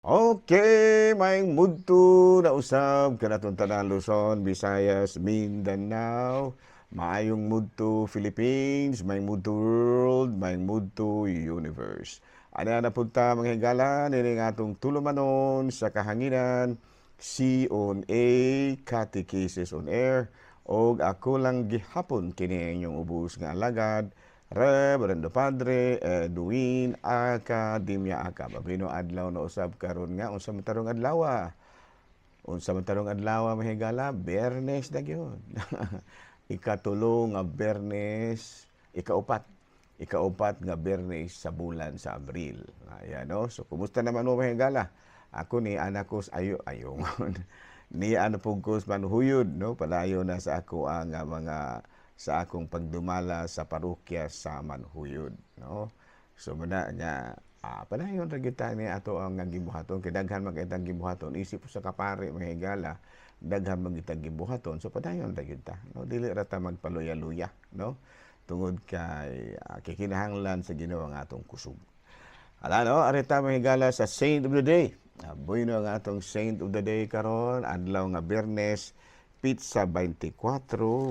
Okay, maayong mudto na usab kanatong tanan, Luzon, Visayas, Mindanao, maayong mudto Philippines, maayong mudto world, maayong mudto universe. Ana na punta, mga higala, nining atong tulumanon sa kahanginan, C on A, Catechesis on Air, og ako lang gihapon kini inyong ubos nga alagad, Reverendo Padre Edwin Academia Acab. Abino adlaw na usab karon nga unsa man tarong adlaw? Unsa man tarong adlaw, mga higala? Biyernes na gyud. Ikatulo nga Biyernes, ikaupat. Ikaupat nga Biyernes sa bulan sa Abril. Ayan, no? So kumusta naman mo, mga higala? Ako ni anak ko ayo ayongon. Ni ano pug ko manhuyod, no? Padayon na sa ako ang mga sa akong pagdumala sa parokya sa Manhuyod, no? So muna nga padayon ra gyud ta ni ato ang nga gibuhaton kay daghan man kay tang gibuhaton isip sa kapari, mga higala, daghan man kitang gibuhaton. So padayon ra gyud ta, no? Dili ra ta magpaluya-luya, no? Tungod kay kikinahanglan sa Ginoo ang atong kusog. Ala no, arita, mga higala, sa Saint of the Day. Bueno ang atong Saint of the Day karon, adlaw nga Biyernes, petsa 24,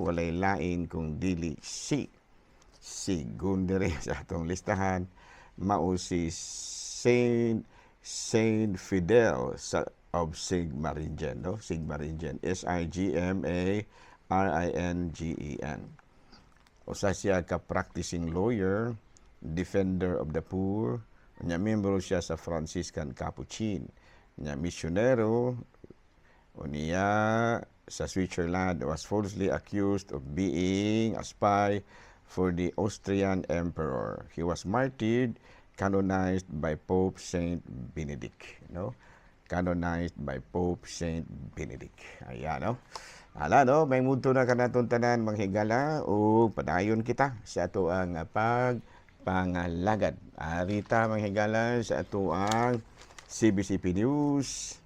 walay lain kung dili si Sigundere sa atong listahan, mao si Saint Fidel sa of Sigmaringen, no? Sigmaringen, S I G M A R I N G E N. Usa siya ka practicing lawyer, defender of the poor, nya membro siya sa Franciscan Capuchin. Nya misyonero unya sa Switzerland, was falsely accused of being a spy for the Austrian Emperor. He was martyred, canonized by Pope Saint Benedict, no? Canonized by Pope Saint Benedict. Ayan, no? Ala, no? Maayong mudto na kanatong tanan, mga higala, o padayon kita sa ato ang pagpangalagad. Arita, mga higala, sa ato ang CBCP News.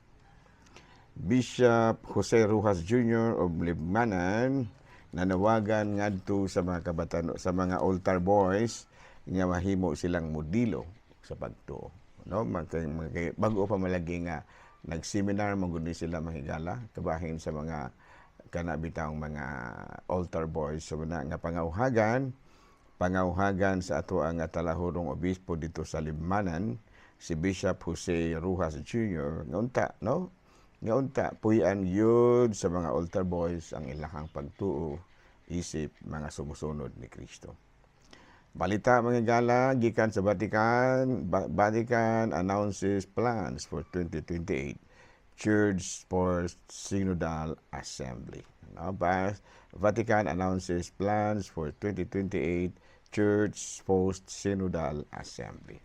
Bishop Jose Rojas Jr. of Libmanan nanawagan ngadto sa mga kabatan, sa mga altar boys, nga mahimo silang modelo sa pagtuo, no? Bag-o pa malagi nga nag-seminar man gud ni sila, mga higala, kabahin sa mga kana bitawng mga altar boys. So na nga pangauhagan pangauhagan sa ato ang talahurong obispo dito sa Libmanan, si Bishop Jose Rojas Jr., nga unta, no, nga unta puy-an yun sa mga altar boys ang ilahang pagtuo isip mga sumusunod ni Kristo. Balita, mga higala, gikan sa Vatican. Vatican announces plans for 2028 Church Post Synodal Assembly. No, ba? Vatican announces plans for 2028 Church Post Synodal Assembly.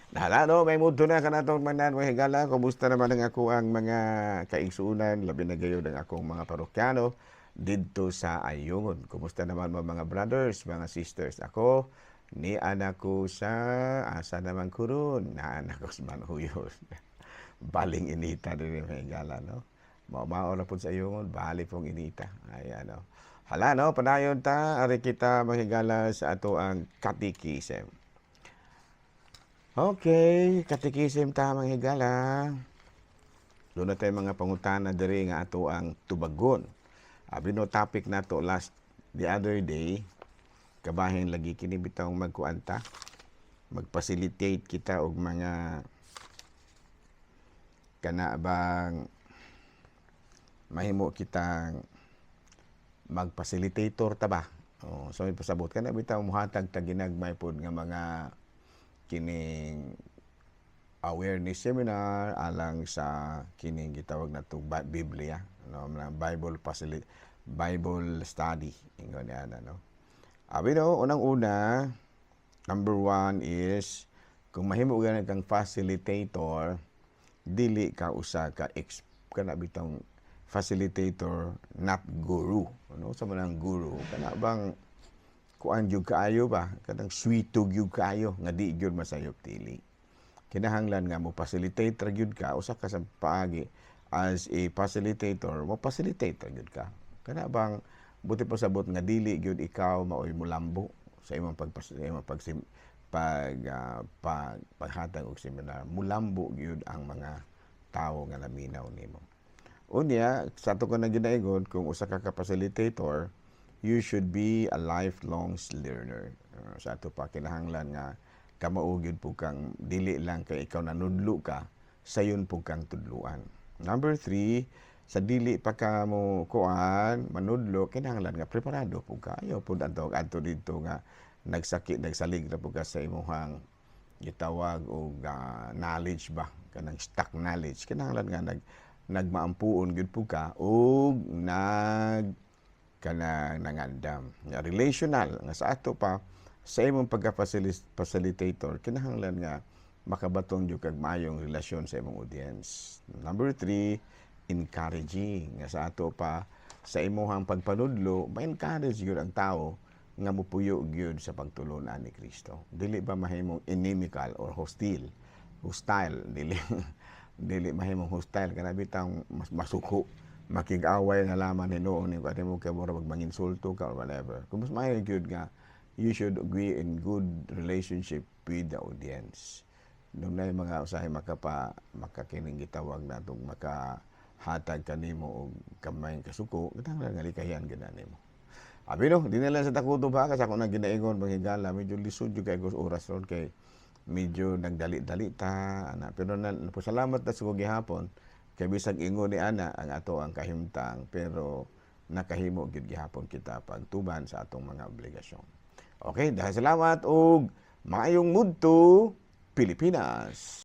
Nahala no, maayong mudto na kanatong manan, mga higala. Kumusta naman ang ako ang mga kaigsuunan, labi na gayud ang akong mga parokyano didto sa Ayungon? Kumusta naman mo, mga brothers, mga sisters? Ako, ni anak ko sa asa naman kuron, na anak ko sa Manhuyod. Baling inita din, mga higala, no? Mao na po sa Ayungon, bali pong inita. Ayan, no. Hala, no, padayon ta, ari kita, mga higala, sa ato ang katikisem. Okay, katikisem ta, mga higala. Doon na tayo mga pangutana diri nga ato ang tubagon. Abi no topic nato last the other day, kabahin lagi kini bitawng magkuanta, mag-facilitate kita og mga kana bang mahimo kitang mag-facilitator ta ba? Oh, so may pasabot kana bitaw mohatag ta ginagmay pod nga mga kining awareness seminar alang sa kining gitawag nato Biblia, no, mga Bible study ingon niya, no? Abi no, unang-una, number one is kung mahimo gani kang facilitator, dili ka usa ka ex kana bitawng facilitator, not guru, no? Sa man ang guru, kana bang kuan gyud kaayo ba, kanang sweetog gyud kaayo nga di gyud masayop dili. Kinahanglan nga mo facilitate ra gyud ka, usa ka sa paagi as a facilitator, mo facilitate ra gyud ka, kana bang buti pasabot nga dili gyud ikaw maoy mulambo sa imong pagpas sa imong pag paghatag og seminar, mulambo gyud ang mga tawo nga naminaw nimo. Unya, sa ato ko na ginaingon, kung usa ka facilitator, you should be a lifelong learner. Sa ato pa, kinahanglan nga kamao gyud po kang dili lang kay ikaw nanudlo ka, sayon po kang tudluan. Number 3, sa dili pa ka mo kuan manudlo, kinahanglan nga preparado po ka. Ayaw pud adto adto didto nga nagsakit, nagsalig ra po ka sa imuhang gitawag og knowledge ba, kanang stock knowledge. Kinahanglan nga nagmaampuon gyud po ka ug nag kanang nangandam. Nga relational, nga sa ato pa, sa imong pagka-facilitator, kinahanglan nga makabaton gyud kag maayong relasyon sa imong audience. Number 3, encouraging. Nga sa ato pa, sa imuhang pagpanudlo, ma-encourage gyud ang tao nga mupuyo gyud sa pagtulunan ni Kristo. Dili ba mahimong inimical or hostile, dili mahimong hostile, kana bitang mas masuko, makig-away na lamang hinuon ni kay mo kay mura manginsulto ka or whatever. Kung mas maayo gyud nga you should be in good relationship with the audience. Dunay mga usahay makakining gitawag natong makahatag kanimo og kamay kasuko, kinahanglan nga likayan gyud na nimo. Abi no, di na lang sa takuto ba kasi ako nang ginaingon manghigala, medyo lisod jud kay oras ron kay medyo nagdali-dali ta ana, pero na, salamat na sa gihapon kay bisag ingon ni ana ang ato ang kahimtang, pero nakahimo gyud gihapon kita pagtuban sa atong mga obligasyon. Okay, dahil salamat og maayong mudto, Pilipinas.